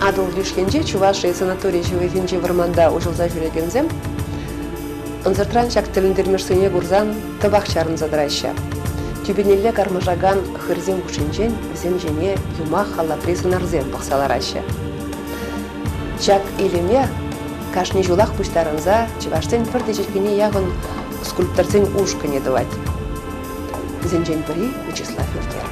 Атӑл леш енче Чувашия санатори ҫывӑхӗнчи вӑрманта уҫӑлса ҫӳрекенсем ӑнсӑртран ҫак тӗлӗнтермӗшсене курсан тӑпах чарӑнса тӑраҫҫӗ. Тӳпенелле кармашакан хырсем хушшинчен вӗсем ҫине юмах халапри сӑнарсем пӑхса лараҫҫӗ. Ҫак илеме кашни ҫулах пуҫтарӑнса чӑвашсен пӗр теҫеткене яхӑн скульпторсен ушкӑнӗ тӑвать. Вӗсенчен пӗри Вячеслав Элтер.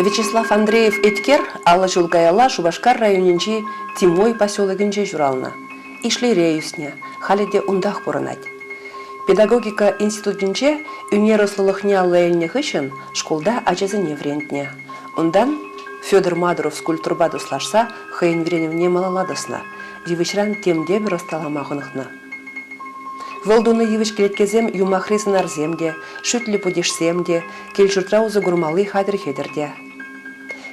Вячеслав Андреев Эткер 50 ҫул каялла Шупашкар районӗнчи Тимой поселокӗнче ҫуралнӑ. Ишлейре ӳснӗ, халӗ те унтах пурӑнать. Педагогика институтӗнче ӳнер ӑслӑлӑхне алла илнӗ хыҫҫӑн шкулта ачасене вӗрентнӗ. Унтан Федор Мадуров скульпторпа туслашса хӑйӗн вӗренӗвне малалла тӑснӑ, йывӑҫран темтепӗр ӑсталама хӑнӑхнӑ. Вӑл тунӑ йывӑҫ кӗлеткесем юмахри сӑнарсем те, шӳтлӗ путишсем те, кил-ҫуртра усӑ курмалли хатӗр-хӗтӗр те.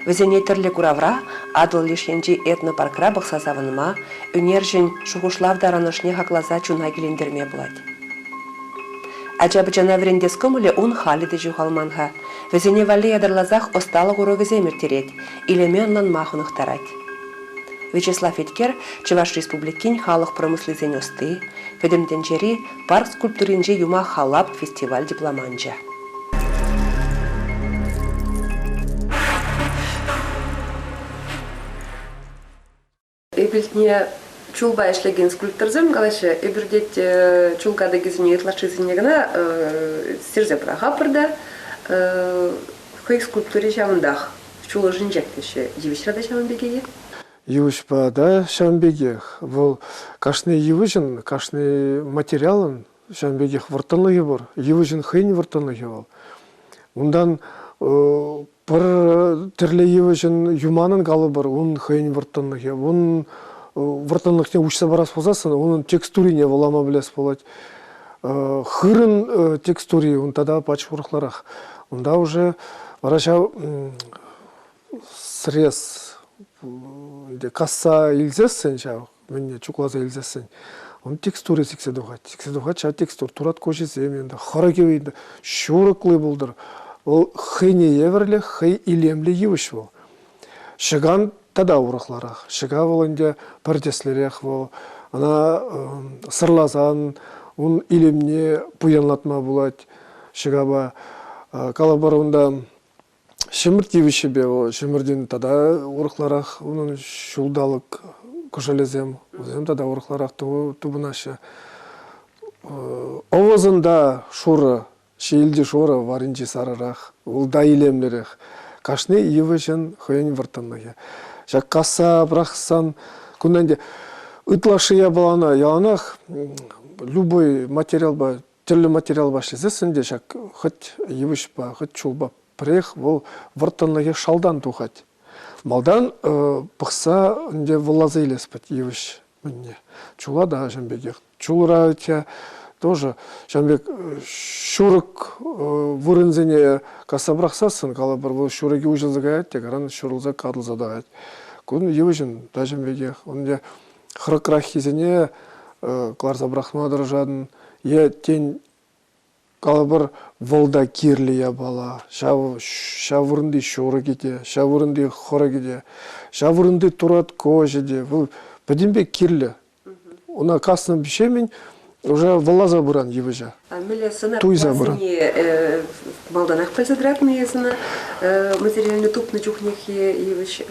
Вӗсене тӗрлӗ куравра Атӑл леш енчи этнопаркра пӑхса савӑнма, ӳнерҫӗн шухӑшлав таранӑшне хакласа чуна килентерме пулать. Ача-пӑчана вӗрентес кӑмӑлӗ ун халӗ те ҫухалман-ха. Вӗсене валли ятарласах ӑсталӑх урокӗсем ирттерет, илеме ӑнланма хӑнӑхтарать. Вячеслав Эткер Чӑваш Республикин халӑх промыслисен ӑсти, Пӗтӗм тӗнчери парк скульптуринчи юмах халап фестиваль дипломанчӗ. Эпир чулпа ӗҫлекен скульпторсем калаҫҫӗ, эпир тет чул катӑкӗсене ытлашшисене кӑна сирсе пӑрахатпӑр та хӑй скульптури ҫавӑнтах чул ӑшӗнчех теҫҫӗ. Йывӑҫра та ҫавӑн пекех-и? Йывӑҫпа та ҫавӑн пекех. Вӑл кашни йывӑҫӑн, кашни материалӑн ҫавӑн пекех вӑрттӑнлӑхӗ пур. Йывӑҫӑн хӑйӗн вӑрттӑнлӑхӗ вӑл. Унтан пӗр тӗрлӗ йывӑҫӑн юманӑн калӑпӑр, ун хӑйӗн вӑрттӑнлӑхӗ. Ун вӑрттӑнлӑхне уҫса парас пулсассӑн унӑн текстурине вулама пӗлес пулать. Хырӑн текстури ун тата пач урӑхларах. Унта уже вара ҫав срез касса илсессӗн ҫав мӗнне чукласа илсессӗн ун текстури сиксе тухать. Сиксе тухать ҫав текстур турат куҫӗсем ӗнтӗ, хӑрӑкӗ ӗнтӗ, ҫурӑклӑ пултӑр. Вӑл хӑйне евӗрлӗ, хӑй илемлӗ йывӑҫ вӑл. Ҫӑкан тата урӑхларах. Ҫӑка вӑл ӗнтӗ пӗр тӗслӗрех вӑл. Ӑна сӑрласан ун илемне пуянлатма пулать ҫӑкапа. Калӑпӑр унта Ҫӗмӗрт йывӑҫҫипе вӑл ҫӗмӗртен тата урӑхларах унӑн ҫулталӑк кӑшӑлӗсем, вӗсем тата урӑхларах тупӑнаҫҫӗ. Ӑвӑсӑн та шурӑ, ҫиелти шурӑ, варринчи сарӑрах, вӑл та илемлӗрех. Кашни йывӑҫӑн хӑйӗн вӑрттӑнлӑхӗ. Ҫак касса пӑрахсан кунта ӗнтӗ ытлашши япалана яланах любой материалпа тӗрлӗ материалпа ӗҫлесессӗн те ҫак хӑть йывӑҫпа, хӑть чулпа пӗрех вӑл вӑрттӑнлӑхӗ шалтан тухать. Малтан пӑхса ӗнтӗ вӑлласа илес пӗт йывӑҫ мӗнне. Чула та ҫавӑн пекех. Чулра тоже ҫавӑн пек ҫурӑк вырӑнсене касса пӑрахсассӑн, калӑпӑр, вӑл ҫурӑкӗ уҫӑлса каять те каран ҫурӑлса катӑлса тӑрать. Кун йывӑҫӑн та ҫавӑн пекех. Ун хӑрӑкраххисене кӑларса пӑрахма тӑрӑшатӑн е тен калӑпӑр вӑл та кирлӗ япала ҫав ҫав вырӑнти ҫурӑкӗ те ҫав вырӑнти хӑрӑкӗ те ҫав вырӑнти турат кӑҫӗ те вӑл пӗтӗмпе кирлӗ ӑна каснӑ ҫемӗн уже вӑлласа пыран йывӑҫа Мӗнле сӑнар туйса пыран малтанах пӗлсе тӑратнӑ эс ӑна материалне тупнӑ чухнехи йывӑҫ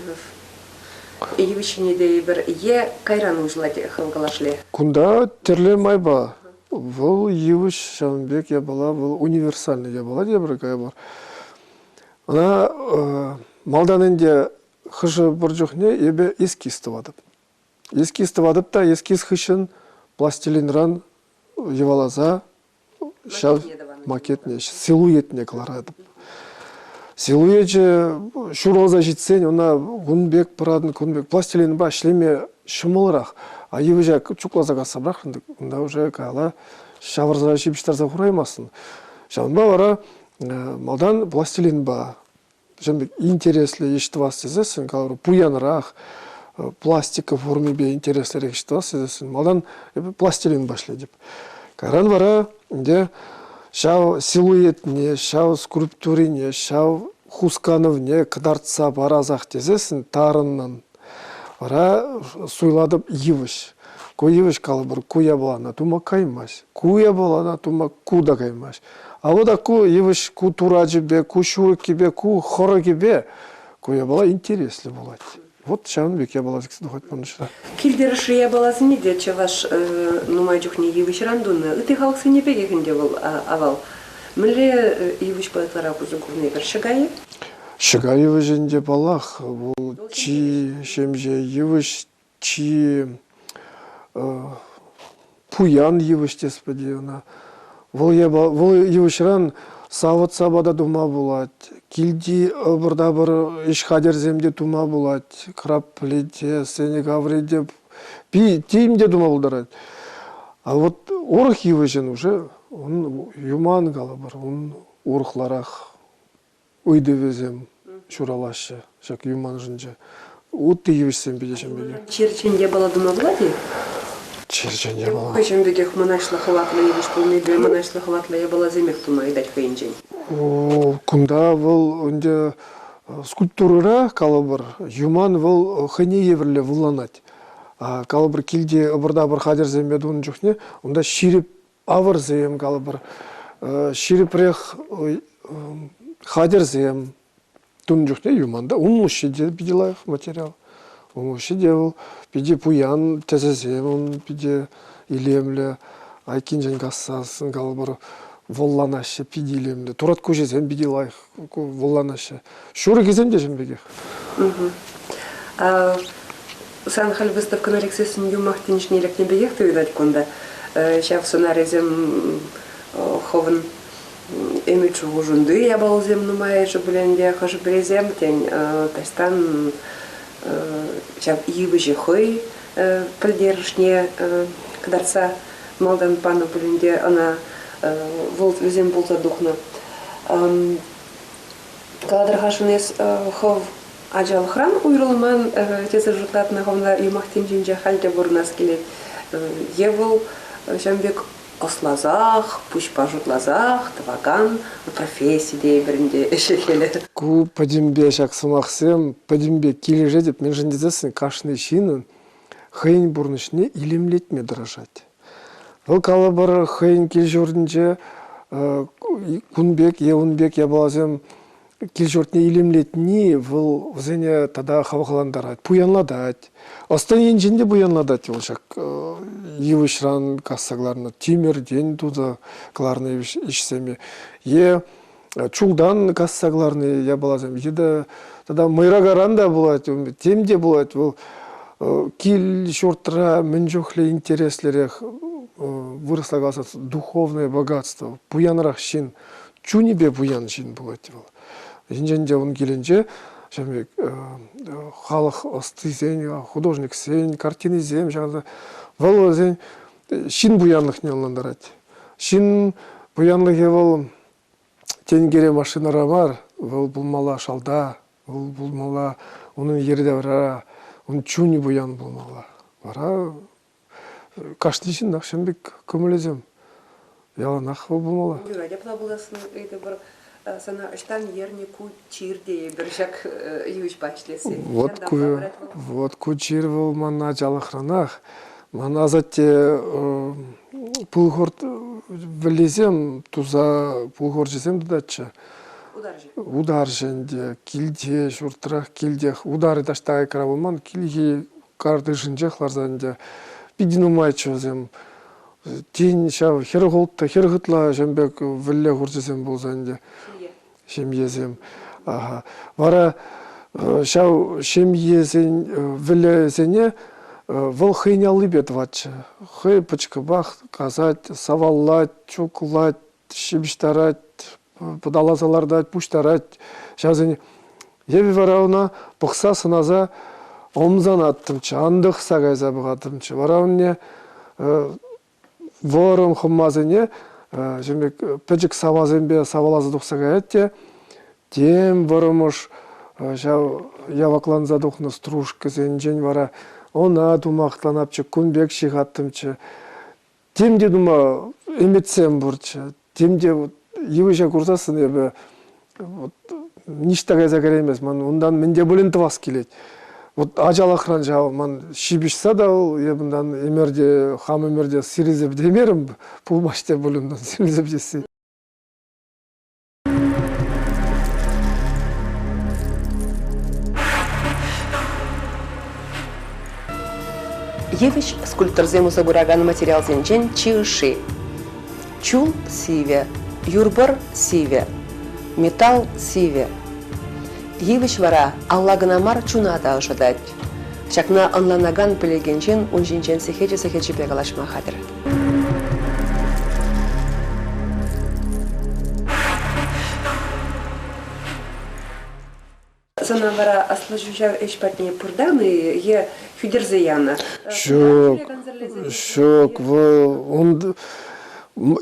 Йывӑҫ ҫине тейӗпӗр е кайран уҫӑлать хӑв калашле? Кунта тӗрлӗ майпа. Вӑл йывӑҫ ҫавӑн пек япала, вӑл универсальнӑй япала тепӗр кайӑпӑр. Ӑна малтан ӗнтӗ хӑшӗ-пӗр чухне эпӗ эскиз тӑватӑп. Эскиз тӑватӑп та эскиз хыҫҫӑн пластилинран йӑваласа ҫав макетне, силуэтне кӑларатӑп. Силуэчӗ ҫуралса ҫитсен ӑна кун пек пӑратӑн, кун пек пластилинпа ӗҫлеме ҫӑмӑлрах. А йывӑҫа чукласа касса пӑрахрӑн унта уже кала ҫавӑрса ҫыпӑҫтарса хураймастӑн. Ҫавӑнпа вара малтан пластилинпа ҫавӑн пек интереслӗ ӗҫ тӑвас тесессӗн, калӑпӑр, пуянрах. пластика формипе интереслӗрех ӗҫ тӑвас тесессӗн малтан эпӗ пластилинпа ӗҫлетӗп. Кайран вара ӗнтӗ ҫав силуэтне, ҫав скульптурине, ҫав хусканӑвне кӑтартса парасах тесессӗн тарӑннӑн вара суйлатӑп йывӑҫ. Ку йывӑҫ калӑпӑр, ку япалана тума каймасть, ку япалана тума ку та каймасть. А вот ку йывӑҫ ку турачӗпе, ку ҫурӑккипе, ку хӑрӑкӗпе ку япала интереслӗ пулать. Вот ҫавӑн пек япала сиксе тухать пурнӑҫра. Килтӗрӗшри япаласене те чӑваш нумай чухне йывӑҫран тунӑ. Ытти халӑхсенни пекех ӗнтӗ вӑл авал. Мӗнле йывӑҫпа ытларах усӑ курни пӗр ҫӑка-и? Ҫӑка йывӑҫӗнче, паллах, вӑл чи ҫемҫе йывӑҫ, чи пуян йывӑҫ тес пӗти ӑна. Вӑл вӑл йывӑҫран савӑт-сапа та тума пулать, килти ӑпӑр-тапӑр ӗҫ хатӗрсем те тума пулать, крапли те, сенӗк аври те, тем те тума пултарать. А вот урӑх йывӑҫӑн уже ун юман калӑпӑр, ун урӑхларах ыйтӑвӗсем ҫуралаҫҫӗ ҫак юманшӑнче. Ытти йывӑҫсем питӗ ҫын пекех. Черчен япала тума пулать-и? Черчен япала. Хӑйсем пекех мӑнаҫлӑ хӑватлӑ йывӑҫ пулнипе мӑнаҫлӑ хӑватлӑ япаласемех тума ыйтать хӑйӗнчен. Кунта вӑл ӗнтӗ скульптурӑра, калӑпӑр, юман вӑл хӑйне евӗрлӗ вулланать. Калӑпӑр, килте ӑпӑр-тапӑр хатӗрсемпе тунӑ чухне унта ҫирӗп авӑрсем, калӑпӑр, ҫирӗпрех хатӗрсем тунӑ чухне юман та улмуҫҫи те питӗ лайӑх материал. Улмуҫҫи те вӑл питӗ пуян тӗсӗсем ун питӗ илемлӗ. Айккинчен кассассӑн, калӑпӑр, вӑлланаҫҫӗ, питӗ илемлӗ. Турат куҫӗсем питӗ лайӑх вӑлланаҫҫӗ. Ҫурӑкӗсем те ҫын пекех. Сан халь выставкӑна лексессӗн юмах тӗнчине лекнӗ пекех туйӑнать кунта. Ҫав сӑнарӗсем хӑвӑн ӗмӗт шухӑшунти япаласем нумайӑшӗ пулин те, хӑшӗ-пӗрисем, тен, таҫтан ҫав йывӑҫӗ хӑй пӗлтерӗшне кӑтартса малтан панӑ пулин те ӑна вӑл вӗсем пулса тухнӑ. Калатӑр-ха эс хӑв ачалӑхран уйрӑлман тесе шутлатнӑ хӑвна юмах тӗнчинче халь те пурӑнас килет. Е вӑл ҫавӑн пек ӑсласах, пуҫпа шутласах тӑвакан професси тейӗпӗр ӗнтӗ ӗҫӗ-хӗлӗ. Ку пӗтӗмпе ҫак сӑмахсем пӗтӗмпе килӗшетӗп, мӗншӗн тесессӗн кашни ҫыннӑн хӑйӗн пурнӑҫне илемлетме тӑрӑшать. Вӑл калӑпӑр хӑйӗн кил-ҫуртӗнче кун пек е ун пек япаласем кил-ҫуртне илемлетни вӑл вӗсене тата хавхалантарать, пуянлатать. Ӑс-тӑн енчен те пуянлатать вӑл ҫак йывӑҫран касса кӑларнӑ, тимӗртен туса кӑларнӑ ӗҫсене. Е чултан касса кӑларнӑ япаласем, е тата мӑйракаран та пулать, тем те пулать вӑл. Кил-ҫуртра мӗн чухлӗ интереслӗрех, вырӑсла каласан, духовное богатство, пуянрах ҫын чунӗпе пуян ҫын пулать вӑл. Енчен те ун килӗнче ҫавӑн пек халӑх ӑстисен, художниксен картинисем ҫавӑнта вӑл вӗсен ҫын пуянлӑхне ӑнлантарать. Ҫын пуянлӑхӗ вӑл тенкӗре машинӑра мар, вӑл пулмалла шалта, вӑл пулмалла унӑн йӗри-тавра, ун чунӗ пуян пулмалла. Вара кашни ҫыннах ҫын пек кӑмӑлӗсем яланах вӑл пулмалла. Юрать апла пулассӑн ыйтӑпӑр. Сана ӑҫтан ернӗ ку чир тейӗпӗр ҫак йывӑҫпа ӗҫлесси? Вот ку, вот ку чир вӑл ман ачалӑхранах. Ман асатте пылхурт вӗллисем туса пылхурчӗсем тытатчӗ. Утарҫӑ. Утарҫӑ ӗнтӗ. Килте, ҫуртрах, килтех. Утарӗ таҫта аякра пулман. Килхи картишӗнчех ларса ӗнтӗ питӗ нумайччӗ вӗсем. Тин ҫав 46 хӗр ытла ҫавӑн пек вӗлле хурчӗсем пулса ӗнтӗ. Ҫемьесем. Ага. Вара ҫав ҫемьесен вӗллесене вӑл хӑйӗн аллипе тӑватчӗ. Хӑй пӑчкӑпах касать, саваллать, чуклать, ҫыпӑҫтарать, пӑталаса лартать, пуҫтарать. Ҫавсене эпӗ вара ӑна пӑхса сӑнаса ӑмсанаттӑмччӗ, антӑхса кайса пӑхаттӑмччӗ. Вара унне вӑрӑм хӑмасене ҫавӑн пек пӗчӗк савасемпе саваласа тухса каять те тем вӑрӑмӑш ҫав Явакланса тухнӑ стружкӑсенчен вара ӑна тума хӑтланапчӗ, кун пек ҫыхаттӑмччӗ. Тем те тума ӗмӗтсем пурччӗ. Тем те йывӑҫа курсассӑн эпӗ вот, ниҫта кайса кӗреймест. Ман унтан мӗн те пулин тӑвас килет. Вот ачалӑхран ҫав ман ҫыпӑҫса та вӑл эп унтан ӗмӗрте хам ӗмӗрте сирӗлсе пӗтеймерӗм пулмасть те пуль унтан сирӗлсе пӗтесси. Йывӑҫ скульпторсем усӑ куракан материалсенчен чи ӑшши. Чул сивӗ, юр-пӑр сивӗ, металл сивӗ. Йывӑҫ вара алла кӑна мар чуна та ӑшӑтать. Ҫакна ӑнланакан пӗлекен ҫын ун ҫинчен сехечӗ-сехечӗпе калаҫма хатӗр. Сана вара аслӑ ҫав ӗҫ патне пыртан-и е хӳтерсе янӑ? Ҫук, ҫук, вӑл ун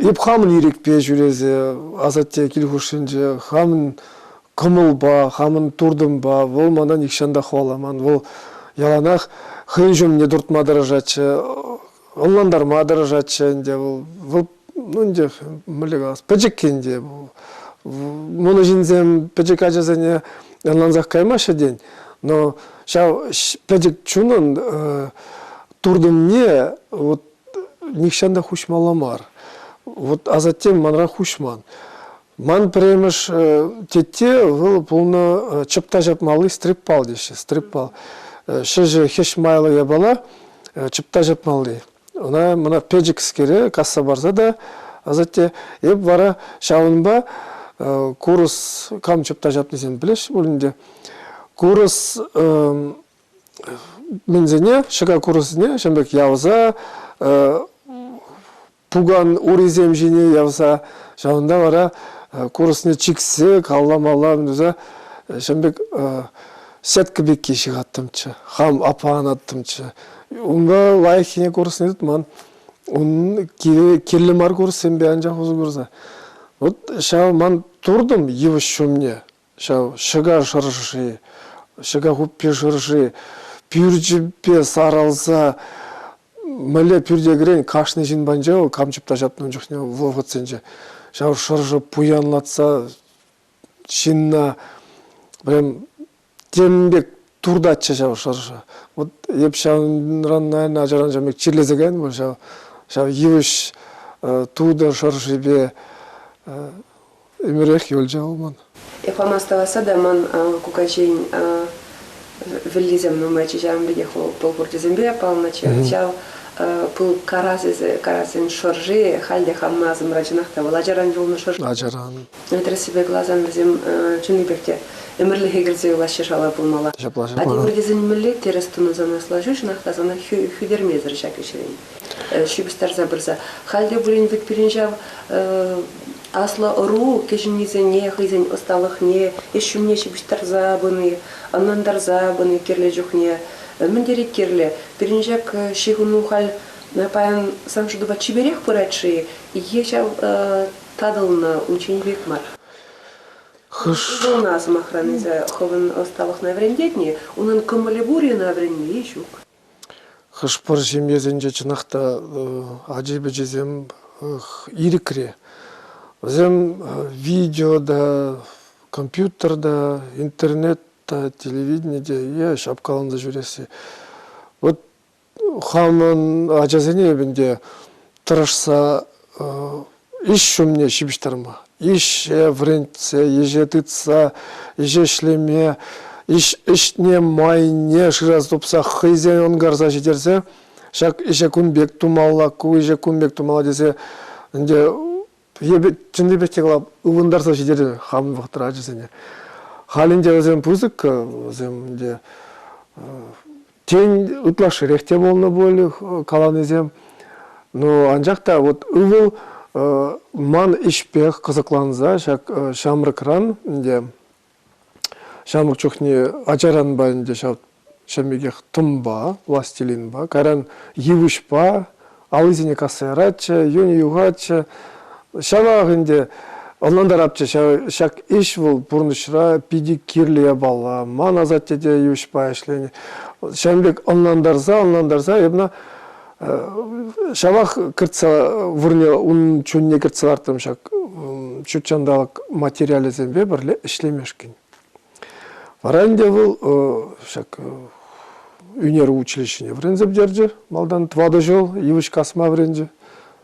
эп хамӑн ирӗкпе ҫӳресе асатте кил хушшинче хамӑн кӑмӑлпа, хамӑн туртӑмпа вӑл мана нихҫан та хӑваламан. Вӑл яланах хӑйӗн ҫумне туртма тӑрӑшатчӗ, ӑнлантарма тӑрӑшатчӗ ӗнтӗ вӑл. Вӑл ну ӗнтӗ мӗнле калас, пӗчӗккӗ ӗнтӗ. Мӑнӑ ҫынсем пӗчӗк ачасене ӑнлансах каймаҫҫӗ тен, но ҫав пӗчӗк чунӑн туртӑмне вот нихҫан та хуҫмалла мар. Вот асаттем манра хуҫман. Ман пӗрремӗш тетте вӑл пулнӑ чӑпта ҫапмалли стриппал теҫҫӗ, стриппал. Ҫӗҫӗ хӗҫ майлӑ япала чӑпта ҫапмалли. Ӑна мана пӗчӗкскере касса парса та асатте эп вара ҫавӑнпа курӑс кам чӑпта ҫапнисем пӗлеҫҫӗ пуль ӗнтӗ. Курӑс мӗнсене, ҫӑка курӑсне ҫавӑн пек явса пукан урисем ҫине явса ҫавӑнта вара курӑсне чиксе калла-малла туса ҫавӑн пек сетка пекки ҫыхаттӑмччӗ, хам аппаланаттӑмччӗ. Унпа лайӑххине курӑсне тытман. Ун кирлӗ мар курӑссемпе анчах усӑ курса. Вот ҫав ман туртӑм йывӑҫ ҫумне, ҫав ҫӑка шӑрши, ҫӑка хуппи шӑрши пӳрчӗпе сарӑлса мӗнле пӳрте кӗрен кашни ҫын панче вӑл кам чӑпта ҫапнӑ чухне вӑхӑтсенче ҫав шӑршӑ пуянлатса ҫынна прям тем пек туртатчӗ ҫав шӑршӑ. Вот эп ҫавӑнран, наверное, ачаран ҫав пек чирлесе кайнӑ пуль ҫав ҫав йывӑҫ тутӑ шӑршипе ӗмӗрех юлчӗ вӑл ман. Эп хам астӑвасса та ман кукаҫин вӗллисем нумайччӗ, ҫавӑн пекех вӑл пыл хурчӗсемпе паллӑччӗ. Ҫав пыл карасӗ, карасӗн шӑрши халь те хамма асӑмра чӑнах та вӑл ачаран юлнӑ шӑрши. Ачаран. Тӗрӗссипе каласан вӗсем чӑннипех те ӗмӗрлӗхе кӗрсе юлаҫҫӗ шала пулмалла. Ҫапла, ҫапла. А тепӗр тесен мӗнле тӗрӗс тунӑ сана аслаҫу чӑнах та сана хӳтермесӗр ҫак ӗҫрен ҫыпӑҫтарса пырса. Халь те пулин вӗт пирӗн ҫав аслӑ ӑру кӗҫӗннисене хӑйсен ӑсталӑхне, ӗҫ ҫумне ҫыпӑҫтарса пыни, ӑнлантарса пыни кирлӗ чухне мӗн тери кирлӗ. Пирӗн ҫак ҫыхӑну халь паян сан шутупа чиперех пырать-ши е ҫав татӑлнӑ унччен пек мар? Хӑш Ывӑлна, сӑмахран, эсӗ хӑвӑн ӑсталӑхна вӗрентетни, унӑн кӑмӑлӗ пур-и ӑна вӗренме е ҫук? Хӑш-пӗр ҫемьесенче чӑнах та ачи-пӑчисем ирӗкре. Вӗсем видео та, компьютер та, интернет та, телевидени те е ҫапкаланса ҫӳресси. Вот хамӑн ачасене эп ӗнтӗ тӑрӑшса ӗҫ ҫумне ҫыпӑҫтарма, ӗҫе вӗрентсе, ӗҫе тытса, ӗҫе ӗҫлеме, ӗҫ ӗҫне майне шыраса тупса хӑйсен ӑнкарса ҫитерсе ҫак ӗҫе кун пек тумалла, ку ӗҫе кун пек тумалла тесе ӗнтӗ эпӗ чӑннипех те калап, ывӑнтарса ҫитернӗ хамӑн вӑхӑтра ачасене. Халь ӗнтӗ вӗсем пысӑк, вӗсем ӗнтӗ тен, ытлашширех те пулнӑ пуль каланисем. Ну, анчах та вот ывӑл ман ӗҫпех кӑсӑкланса ҫак ҫамрӑкран ӗнтӗ ҫамрӑк чухне ачаранпа ӗнтӗ ҫав ҫав пекех тӑмпа, пластилинпа, кайран йывӑҫпа аллисене касса яратчӗ, юнӗ юхатчӗ. Ҫавах ӗнтӗ. Ӑнлантарапчӗ ҫак ӗҫ вӑл пурнӑҫра питӗ кирлӗ япала. Ман асатте те йывӑҫпа ӗҫленӗ. Ҫавӑн пек ӑнлантарса, ӑнлантарса эп ӑна ҫавах кӗртсе вырӑнне ун чунне кӗртсе лартрӑм ҫак ҫут ҫанталӑк материалӗсемпе пӗрле ӗҫлемешкӗн. Вара ӗнтӗ вӑл ҫак ӳнер училищине вӗренсе пӗтерчӗ. Малтан 4 ҫул йывӑҫ касма вӗренчӗ,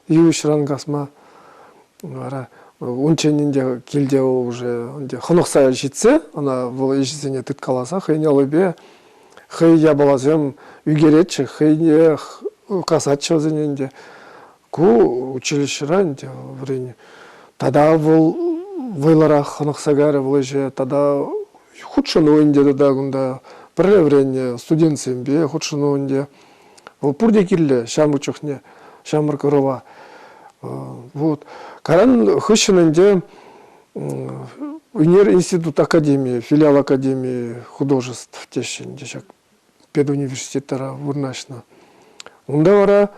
йывӑҫран касма. Вара унччен ӗнтӗ килте вӑл уже ӗнтӗ хӑнӑхса ҫитсе ӑна вӑл ӗҫӗсене тыткаласа хӑйӗн аллипе хӑй япаласем ӳкеретчӗ, хӑйне касатчӗ вӗсене ӗнтӗ. Ку училищӗра ӗнтӗ вӗреннӗ. Тата вӑл вӑйлӑрах хӑнӑхса кайрӗ вӑл ӗҫе. Тата хутшӑну ӗнтӗ тата кунта пӗрле вӗреннӗ студентсемпе хутшӑну ӗнтӗ. Вӑл пурте кирлӗ ҫамрӑк чухне, ҫамрӑк ӑрӑва. Вот. Кайран хыҫҫӑн ӗнтӗ ӳнер институт академийӗ, филиал академии художеств теҫҫӗ ӗнтӗ ҫак педуниверситетра вырнаҫнӑ. Унта вара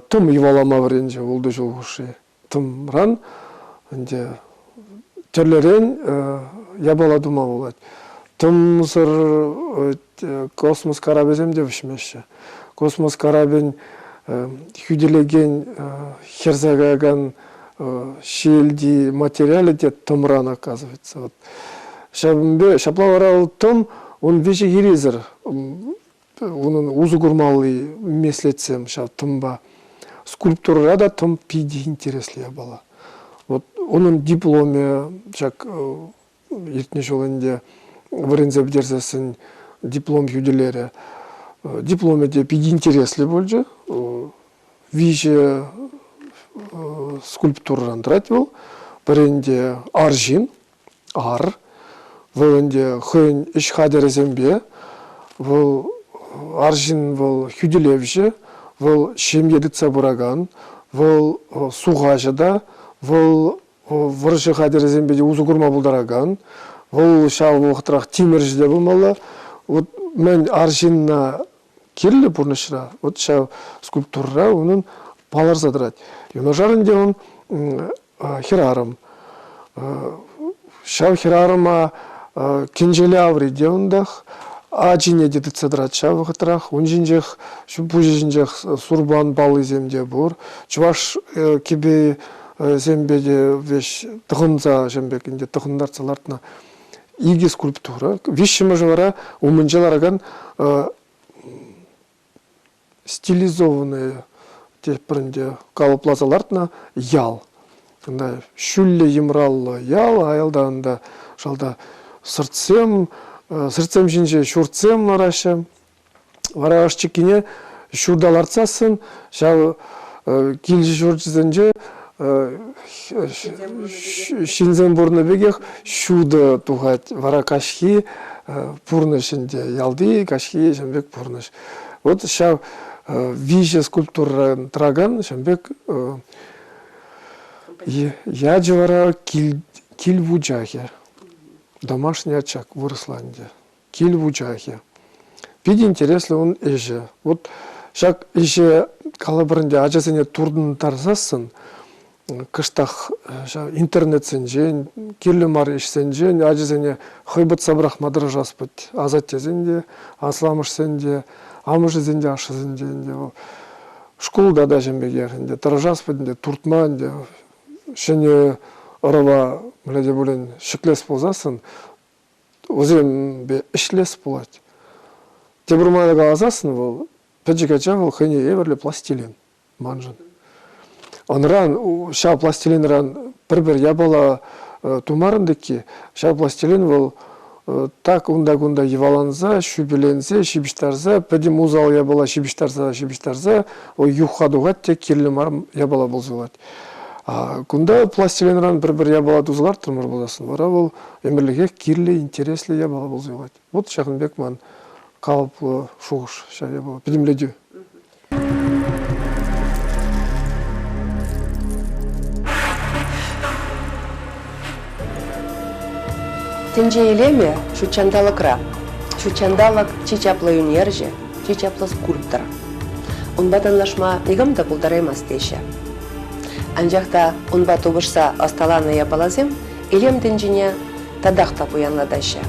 тӑм йӑвалама вӗренчӗ ултӑ ҫул хушши. Тӑмран ӗнтӗ тӗрлӗрен япала тума пулать. Тӑмсӑр космос карапӗсем те вӗҫмеҫҫӗ. Космос карапӗн хӳтӗлекен хӗрсе каякан ҫиелти материалӗ те тӑмран оказывается. Вот. Ҫавӑнпа ҫапла вара вӑл тӑм ун виҫӗ хирисӗр унӑн усӑ курмалли меслетсем ҫав тӑмпа. Скульптурӑра та тӑм питӗ интереслӗ япала. Вот унӑн дипломӗ ҫак иртнӗ ҫул ӗнтӗ вӗренсе пӗтерсессӗн диплом хӳтӗлерӗ. Дипломӗ те питӗ интереслӗ пулчӗ. Виҫӗ скульптурӑран тӑрать вӑл. Пӗр ӗнтӗ арҫын, ар. Вӑл ӗнтӗ хӑйӗн ӗҫ хатӗрӗсемпе, вӑл арҫын вӑл хӳтӗлевҫӗ, вӑл ҫемье тытса пыракан, вӑл сухаҫӑ та, вӑл вӑрҫӑ хатӗрӗсемпе те усӑ курма пултаракан, вӑл ҫав вӑхӑтрах тимӗрҫӗ те пулмалла. Вот мӗн арҫынна кирлӗ пурнӑҫра, вот ҫав скульптурӑра унӑн палӑрса тӑрать. Юнашар ӗнтӗ он хӗрарӑм. Ҫав хӗрарӑма кӗнчеле аври те унтах, ачине те тытса тӑрать ҫав вӑхӑтрах. Ун ҫинчех, пуҫӗ ҫинчех сурпан паллисем те пур. Чӑваш кӗпи семпе те веҫ тӑхӑнса ҫын пек ӗнтӗ тӑхӑнтартса лартнӑ икӗ скульптура. Виҫҫӗмӗшӗ вара умӗнче ларакан стилизованные тетпӗр ӗнтӗ калӑпласа лартнӑ ял. Унта ҫӳллӗ йӑмраллӑ ял, аялта унта шалта сӑртсем, сӑртсем ҫинче ҫуртсем лараҫҫӗ. Вара ӑш-чиккине ҫурта лартсассӑн ҫав килҫӗ ҫурчӗсенче ҫынсем пурӑннӑ пекех ҫутӑ тухать. Вара каҫхи пурнӑҫ ӗнтӗ, ялти каҫхи ҫавӑн пек пурнӑҫ. Вот ҫав виҫӗ скульптурӑран тӑракан ҫавӑн пек ячӗ вара кил вучахӗ. Домашний очаг вырӑсла ӗнтӗ. Кил вучахӗ. Питӗ интереслӗ ун ӗҫӗ. Вот ҫак ӗҫе калӑпӑр ӗнтӗ ачасене туртӑнтарсассӑн кӑштах ҫав интернетсенчен, кирлӗ мар ӗҫсенчен ачасене хӑйпӑтса пӑрахма тӑрӑшас пулать. Асаттесен те, асламӑшсен те, амӑшӗсен те, ашшӗсен те ӗнтӗ вӑл. Шкулта та ҫын пекех ӗнтӗ тӑрӑшас пулать ӗнтӗ, туртма ӗнтӗ ҫӗнӗ ӑрӑва мӗнле те пулин ҫӗклес пулсассӑн вӗсемпе ӗҫлес пулать. Тепӗр майлӑ каласассӑн вӑл пӗчӗк ача вӑл хӑйне евӗрлӗ пластилин маншӑн. Ӑнран ҫав пластилинран пӗр-пӗр япала тумарӑн тӗкки, ҫав пластилин вӑл так унта-кунта йӑваланса, ҫӳпӗленсе, ҫыпӑҫтарса, пӗтӗм усал япала ҫыпӑҫтарса, ҫыпӑҫтарса вӑл юхха тухать те кирлӗ мар япала пулса юлать. Кунта пластилинран пӗр-пӗр япала туса лартрӑмӑр пулсассӑн вара вӑл ӗмӗрлӗхех кирлӗ, интереслӗ япала пулса юлать. Вот ҫакӑн пек ман калӑплӑ шухӑш ҫав япала, пӗтӗмлетӳ. Тӗнче илемӗ ҫутҫанталӑкра. Ҫутҫанталӑк чи чаплӑ ӳнерҫӗ, чи чаплӑ скульптор. Унпа танлашма никам та пултараймасть теҫҫӗ. Анчах та унпа тупӑшса ӑсталанӑ япаласем илем тӗнчине татах та пуянлатаҫҫӗ.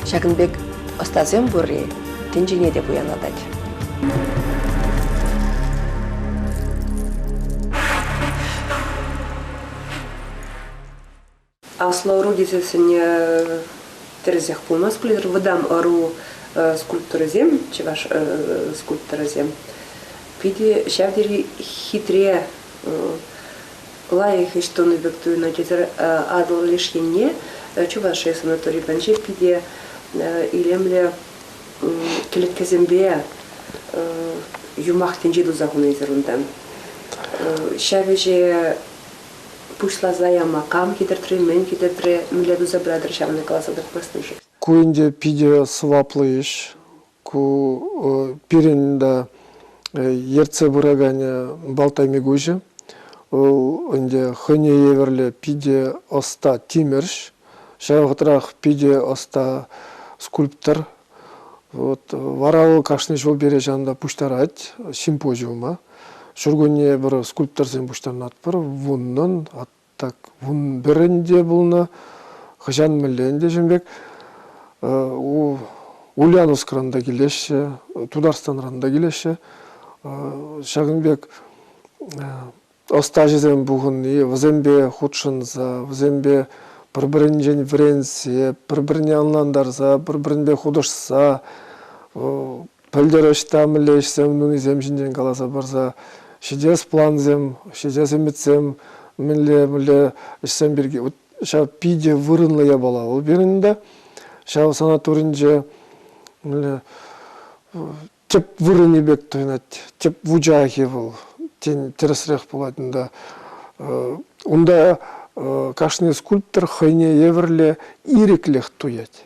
Ҫакӑн пек ӑстасем пурри тӗнчене те пуянлатать. Аслӑ ӑру тесессӗн тӗрӗсех пулмасть пуль. Вӑтам ӑру скульпторӗсем, чӑваш скульпторӗсем питӗ ҫав тери хитре, лайӑх ӗҫ тунӑ пек туйӑнать. Эсир Атӑл леш енне Чувашия санаторий патӗнче питӗ илемлӗ кӗлеткесемпе юмах тӗнчи туса хунӑ эсир унтан. Ҫав ӗҫе пуҫласа яма кам хӗтӗртрӗ, мӗн хӗтӗртрӗ, мӗнле туса пыратӑр ҫавна каласа кӑтартмастӑн-ши? Ку ӗнтӗ питӗ сӑваплӑ ӗҫ. Ку пирӗн та ертсе пыраканӗ Балтай Микуҫӗ. Вӑл ӗнтӗ хӑйне евӗрлӗ питӗ ӑста тимӗрҫ, ҫав вӑхӑтрах питӗ ӑста скульптор. Вот вара вӑл кашни ҫул пире ҫавӑнта пуҫтарать симпозиума. Ҫуркунне пӗр скульпторсем пуҫтарӑнатпӑр, вуннӑн, так 11-ӗн те пулнӑ, хӑҫан мӗнле ӗнтӗ ҫын пек. Ульяновскран та килеҫҫӗ, Тутарстанран та килеҫҫӗ. Ҫакӑн пек ӑстаҫӑсем пухӑнни, вӗсемпе хутшӑнса, вӗсемпе пӗр-пӗринчен вӗренсе, пӗр-пӗрне ӑнлантарса, пӗр-пӗринпе хутӑшса, пӗлтӗр ӑҫта мӗнле ӗҫсем тунисем ҫинчен каласа парса, ҫитес плансем, ҫитес ӗмӗтсем мӗнле-мӗнле ӗҫсем пирки. Вот ҫав питӗ вырӑнлӑ япала вӑл пирӗн те. Ҫав санаторинче мӗнле тӗп вырӑнӗ пек туйӑнать, тӗп вучахӗ вӑл, тен, тӗрӗсрех пулать унта. Унта кашни скульптор хӑйне евӗрлӗ ирӗклӗх туять.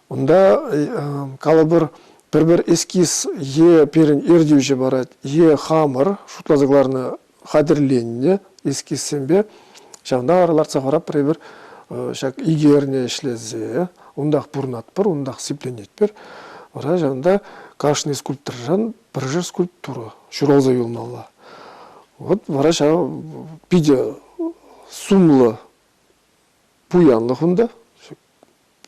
Унта, калӑпӑр, пӗр-пӗр эскиз е пирӗн ертӳҫӗ парать, е хамӑр шутласа кӑларнӑ хатӗрленнӗ эскизсемпе ҫавна вара лартса хӑваратпӑр эпир ҫак икӗ эрне ӗҫлесе унтах пурӑнатпӑр, унтах сипленетпӗр. Вара ҫавӑнта кашни скульпторшӑн пӗршер скульптура ҫуралса юлмалла. Вот вара ҫав питӗ сумлӑ пуянлӑх унта.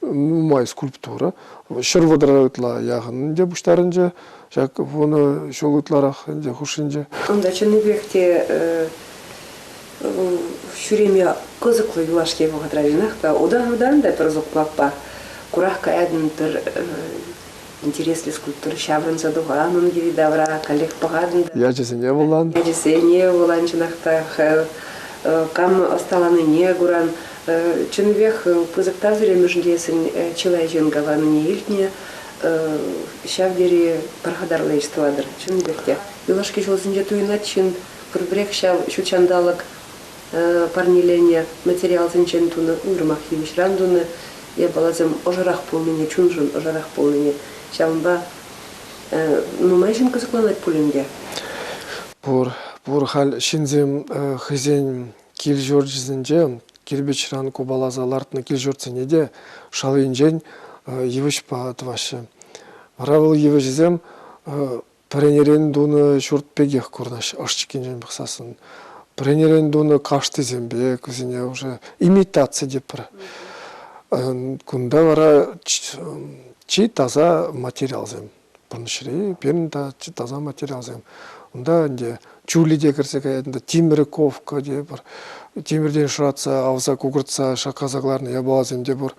Нумай скульптура. 130 ытла яхӑн ӗнтӗ пуҫтарӑнчӗ. Ҫак 10 ҫул ытларах ӗнтӗ хушшинче. Унта чӑннипех те ҫӳреме кӑсӑклӑ юлашки вӑхӑтра чӑнах та утан-утан та пӗр сукмакпа курах каятӑн пӗр интереслӗ скульптура ҫаврӑнса тухан ун йӗри-тавра каллех пӑхатӑн та. Ячӗсене вулан. Ячӗсене вулан чӑнах та кам ӑсталанине куран. Чӑннипех пысӑк тав сире тесен чылай ҫын каланине илтнӗ. Ҫав тери пархатарлӑ ӗҫ тӑватӑр, чӑннипех те. Юлашки ҫулсенче туйӑнать ҫын пурпӗрех ҫав ҫутҫанталӑк парнеленӗ материалсенчен тунӑ, уйрӑмах йывӑҫран тунӑ япаласем ӑшӑрах пулнине, чуншӑн ӑшӑрах пулнине. Ҫавӑнпа нумай ҫын кӑсӑкланать пуль ӗнтӗ. Пур, пур халь ҫынсем хӑйсен кил-ҫурчӗсенче кирпӗчран купаласа лартнӑ кил-ҫуртсене те шалӗнчен йывӑҫпа тӑваҫҫӗ. Вара вӑл йывӑҫӗсем пӗренерен тунӑ ҫурт пекех курӑнаҫҫӗ ӑш-чиккинчен пӑхсассӑн. Пӗренерен тунӑ каштисем пек вӗсене уже имитаци тетпӗр. Кунта вара чи таса материалсем. Пурнӑҫри пирӗн чи таса материалсем. Унта ӗнтӗ чулӗ те кӗрсе каять, унта тимӗр ковка те пур. Тимӗртен шӑратса, авса, кукӑртса, шаккаса кӑларнӑ япаласем те пур.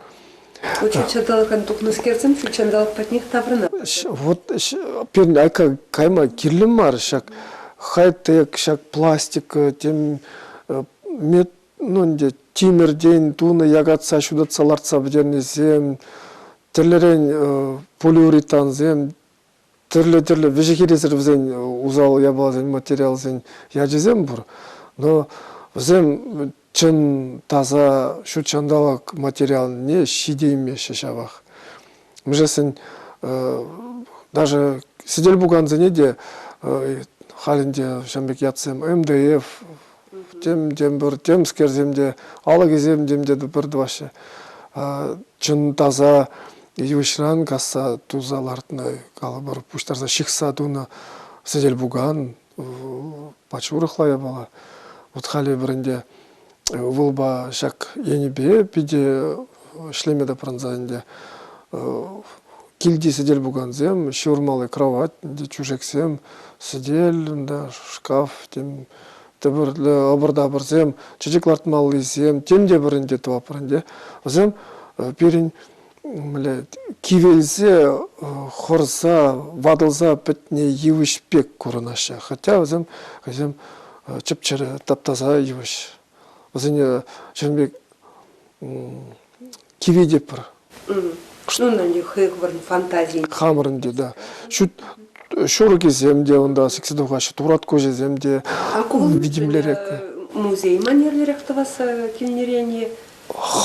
Ку ҫутҫанталӑкран тухнӑскерсем ҫутҫанталӑк патнех таврӑнать. Вот пирӗн айка кайма кирлӗ мар ҫак хай-тек, ҫак пластика, тем мет, ну ӗнтӗ тимӗртен тунӑ якатса ҫутатса лартса пӗтернисем, тӗрлӗрен полиуретансем, тӗрлӗ-тӗрлӗ вӗҫӗ-хӗррисӗр вӗсен усал япаласен, материалсен ячӗсем пур. Но вӗсем чӑн таса ҫут ҫанталӑк материалне ҫитеймеҫҫӗ ҫавах. Мӗншӗн даже сӗтел-пукансене те халь ӗнтӗ ҫавӑн пек ятсем МДФ, тем тем пӗр темскерсем те, алӑкӗсем тем те пӗр тӑваҫҫӗ. Чӑн таса йывӑҫран касса туса лартнӑ, калӑпӑр, пуҫтарса ҫыхса тунӑ сӗтел-пукан пач урӑхла япала. Вот халӗ эпир ӗнтӗ ывӑлпа ҫак енӗпе питӗ ӗҫлеме тапранса ӗнтӗ килти сӗтел-пукансем, ҫывӑрмалли кровать, ӗнтӗ чӳшексем, сӗтел, унта шкаф, тем тӗпӗрлӗ ӑпӑр-тапӑрсем, чечек лартмаллисем, тем те пӗр ӗнтӗ тӑватпӑр ӗнтӗ. Вӗсем пирӗн мӗнле кивелсе, хӑрса, ватӑлса пӗтнӗ йывӑҫ пек курӑнаҫҫӗ. Хотя вӗсем хӑйсем чӗп-чӗрӗ, тап-таса йывӑҫ. Вӗсене ҫавӑн пек киветӗпӗр. Ну, хӑй хӑвӑрӑн фантазийӗн. Хамӑрӑн те, да. Ҫут ҫурӑкӗсем те унта сиксе тухаҫҫӗ, турат куҫӗсем те витӗмлерех. Музей манерлерех тӑвасса килнӗрен-и?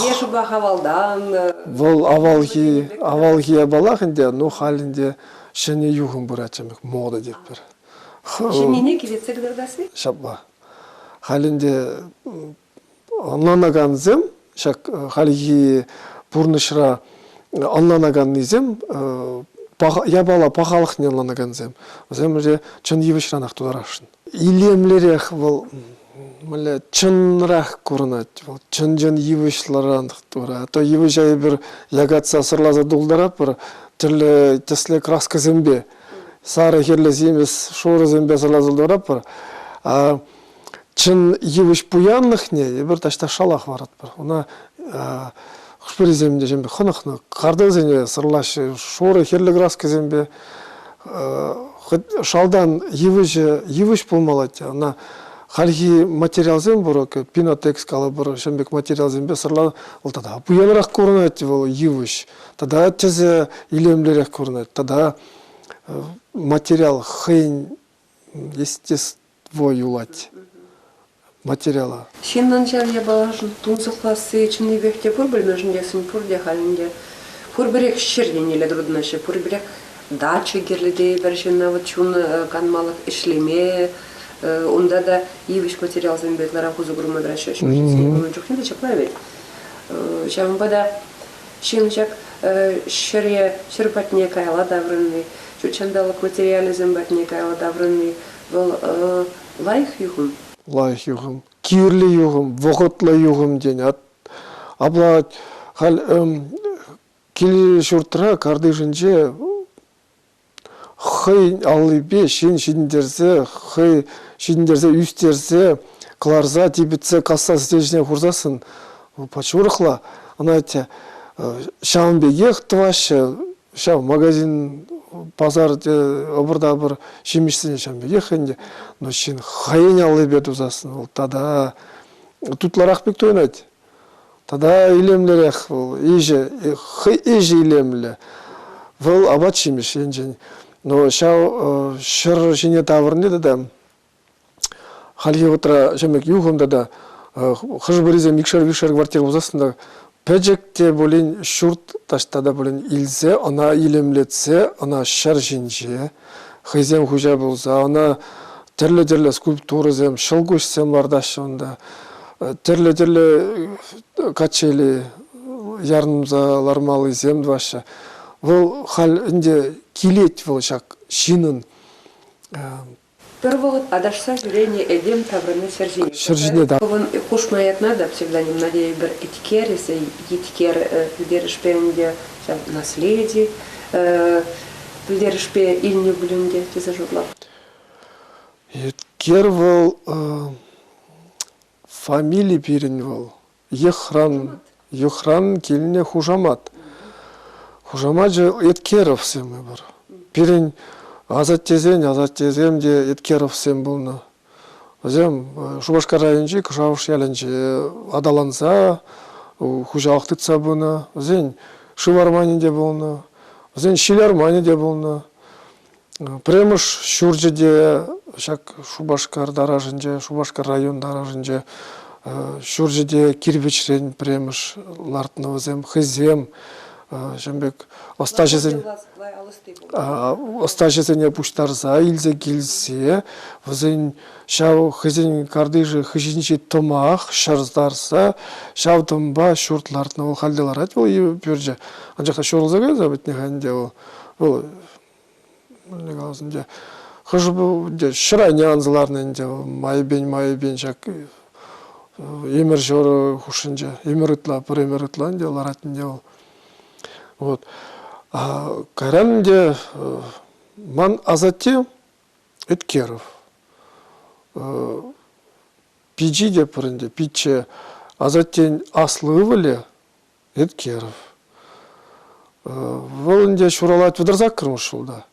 Е шӑпах авалтан? Вӑл авалхи, авалхи япалах ӗнтӗ, ну халь ӗнтӗ ҫӗнӗ юхӑм пырать, мода тетпӗр. Ҫӗннине килетсе кӑтартасси? Ҫапла. Халь ӗнтӗ ӑнланакансем, ҫак хальхи пурнӑҫра ӑнланаканнисем, япала пахалӑхне ӑнланакансем, вӗсем уже чӑн йывӑҫранах тутарасшӑн. Илемлӗрех вӑл, мӗнле, чӑнрах курӑнать вӑл, чӑн-чӑн йывӑҫлӑран тура. То йывӑҫа эпир якатса сӑрласа тултаратпӑр тӗрлӗ тӗслӗ краскӑсемпе. Сарӑ, хӗрлӗ, симӗс, шурӑсемпе сӑрласа тултаратпӑр. А чӑн йывӑҫ пуянлӑхне эпир таҫта шала хӑваратпӑр. Ӑна хӑш-пӗрисем те ҫемпе хӑнӑхнӑ. Картасене сӑрлаҫҫӗ шурӑ, хӗрлӗ краскӑсемпе. Хӑть шалтан йывӑҫӗ йывӑҫ пулмалла те, ӑна хальхи материалсем пур, пинотекс калӑпӑр, ҫавӑн пек материалсемпе сӑрланӑ. Вӑл тата пуянрах курӑнать вӑл йывӑҫ. Тата тӗсӗ илемлӗрех курӑнать. Тата материал хӑйӗн естество юлать материала. Ҫыннӑн ҫав япалашӑн тунсӑхласси чӑннипех те пур пӗлмӗшӗн тесен пурте халь ӗнтӗ пурпӗрех ҫӗр еннелле туртӑнаҫҫӗ, пурпӗрех дача кирлӗ тейӗпӗр ҫынна вот чун канмалӑх ӗҫлеме, унта та йывӑҫ материалсемпе ытларах усӑ курма тӑраҫҫӗ. Ун чухне те ҫапла вӗт. Ҫавӑнпа та ҫын ҫак ҫӗре, ҫӗр патне каялла таврӑнни, ҫут ҫанталӑк материалӗсем патне каялла таврӑнни вӑл лайӑх юхӑм. Лайӑх юхӑм, кирлӗ юхӑм, вӑхӑтлӑ юхӑм тенӗ. Апла халь кил-ҫуртра картишӗнче хӑй аллипе ҫын ҫитӗнтерсе, хӑй ҫитӗнтерсе ӳстерсе, кӑларса, типӗтсе, касса сӗтел ҫине хурсассӑн пач урӑхла. Ӑна те ҫавӑн пекех тӑваҫҫӗ. Ҫав магазин, пасар ӑпӑр-тапӑр ҫимӗҫсене ҫавӑн пекех ӗнтӗ. Но ҫын хӑйӗн аллипе тусассӑн вӑл тата тутлӑрах пек туйӑнать. Тата илемлӗрех вӑл ӗҫӗ, хӑй ӗҫӗ илемлӗ. Вӑл апат-ҫимӗҫ енчен. Но ҫав ҫӗр ҫине таврӑнни тата хальхи вӑхӑтра ҫамрӑк юхӑм тата хӑш-пӗрисем икшер-виҫшер квартира пулсассӑн та пӗчӗк те пулин ҫурт таҫта та пулин илсе ӑна илемлетсе ӑна ҫӗр ҫинче хӑйсем хуҫа пулса ӑна тӗрлӗ-тӗрлӗ скульптурӑсем, ҫӑлкуҫсем лартаҫҫӗ унта. Тӗрлӗ-тӗрлӗ качели ярӑнса лармаллисем тӑваҫҫӗ. Вӑл халь ӗнтӗ килет вӑл ҫак ҫыннӑн. Пӗр вӑхӑт аташса ҫӳренӗ этем таврӑнни ҫӗр ҫине. Ҫӗр ҫине та. Хӑвӑн хушма ятна та псевдоним Надея пӗр еткер эсӗ еткер пӗлтерӗшпе ӗнтӗ ҫав наследи пӗлтерӗшпе илнӗ пуль ӗнтӗ тесе шутлап. Еткер вӑл фамили пирӗн вӑл. Йӑхран, йӑхран килнӗ хушамат. Хушамачӗ Еткеровсем эпир. Пирӗн асаттесен асаттесем те Еткеровсем пулнӑ. Вӗсем Шупашкар районӗнчи Кӑшавӑш ялӗнче аталанса хуҫалӑх тытса пынӑ. Вӗсен шыв арманӗ те пулнӑ, вӗсен ҫил арманӗ те пулнӑ. Пӗрремӗш ҫурчӗ те ҫак Шупашкар таражӗнче, Шупашкар район таражӗнче ҫурчӗ те кирпӗчрен пӗрремӗш лартнӑ вӗсем хӑйсем ҫавӑн пек ӑстаҫӑсен ӑстаҫӑсене пуҫтарса илсе килсе вӗсен ҫав хӑйсен картишӗ хыҫӗнчи тӑмах ҫӑртарса ҫав тӑмпа ҫурт лартнӑ вӑл халь те ларать вӑл пӳрчӗ анчах та ҫурӑлса кайса пӗтнӗ-ха ӗнтӗ вӑл вӑл мӗнле калас ӗнтӗ, хӑш-пӗр ҫӗр айне анса ларнӑ ӗнтӗ вӑл майӗпен-майӗпен ҫак. Ӗмӗр ҫурӑ хушшинче, ӗмӗр ытла, пӗр ӗмӗр ытла ӗнтӗ ларать ӗнтӗ вӑл. Вот. Кайран ӗнтӗ ман асатте Эткеров. Пичи те пур ӗнтӗ, пичче. Асаттен аслӑ ывӑлӗ Эткеров. Вӑл ӗнтӗ ҫуралать 38-мӗш ҫулта.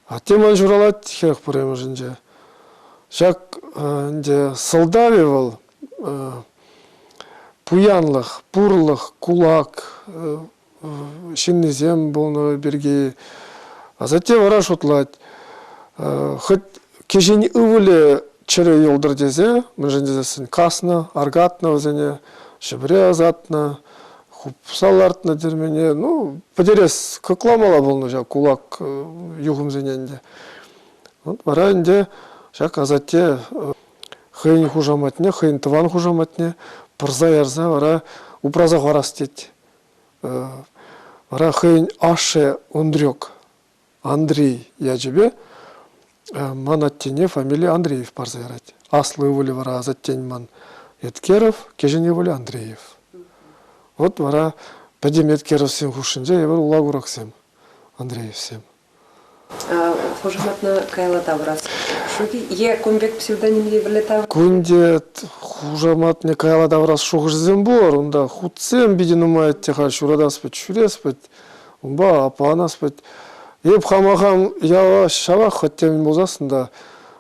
Атте ман ҫуралать 41-мӗшӗнче. Ҫак ӗнтӗ сӑлтавӗ вӑл пуянлӑх, пурлӑх, кулак ҫыннисем пулнӑ пирки. Асатте вара шутлать, хӑть кӗҫӗн ывӑлӗ чӗрӗ юлтӑр тесе, мӗншӗн тесессӗн каснӑ, аркатнӑ вӗсене, Ҫӗпӗре ӑсатнӑ, хупса лартнӑ тӗрмене. Ну, пӗтерес кӑкламалла пулнӑ ҫав кулак юхӑмсене ӗнтӗ. Вот вара ӗнтӗ ҫак асатте хӑйӗн хушаматне, хӑйӗн тӑван хушаматне пӑрса ярса вара упраса хӑварас тет. Вара хӑйӗн ашшӗ Ондрюк Андрей ячӗпе ман аттене фамилия Андреев парса ярать. Аслӑ ывӑлӗ вара асаттен ман Эткеров, кӗҫӗн ывӑлӗ Андреев. Вот вара пӗтӗм Эткеровсем хушшинче эпир ула-кураксем, Андреевсем. Хушаматна каялла тавӑрас ҫук-и? Е кун пек псевдоним евӗрлӗ тавӑр? Кунте хушаматне каялла тавӑрас шухӑшсем пур. Унта хутсем питӗ нумай те-ха, ҫуратас пӗт, ҫӳрес пӗт. Унпа аппаланас пӗт. Эп хама хам яла ҫавах хӑть темӗн пулсассӑн та,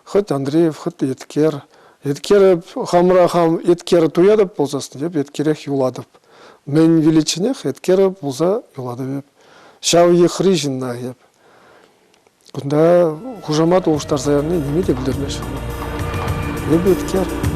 хӑть Андреев, хӑть Еткер. Еткер эп хамра хам Еткер туятӑп пулсассӑн, эп Еткерех юлатӑп. Мӗн виличченех Еткер пулса юлатӑп эп. Ҫав йӑхри ҫынна эп. Кунта хушамат улӑштарса яни ниме те пӗлтермест. Эп Еткер.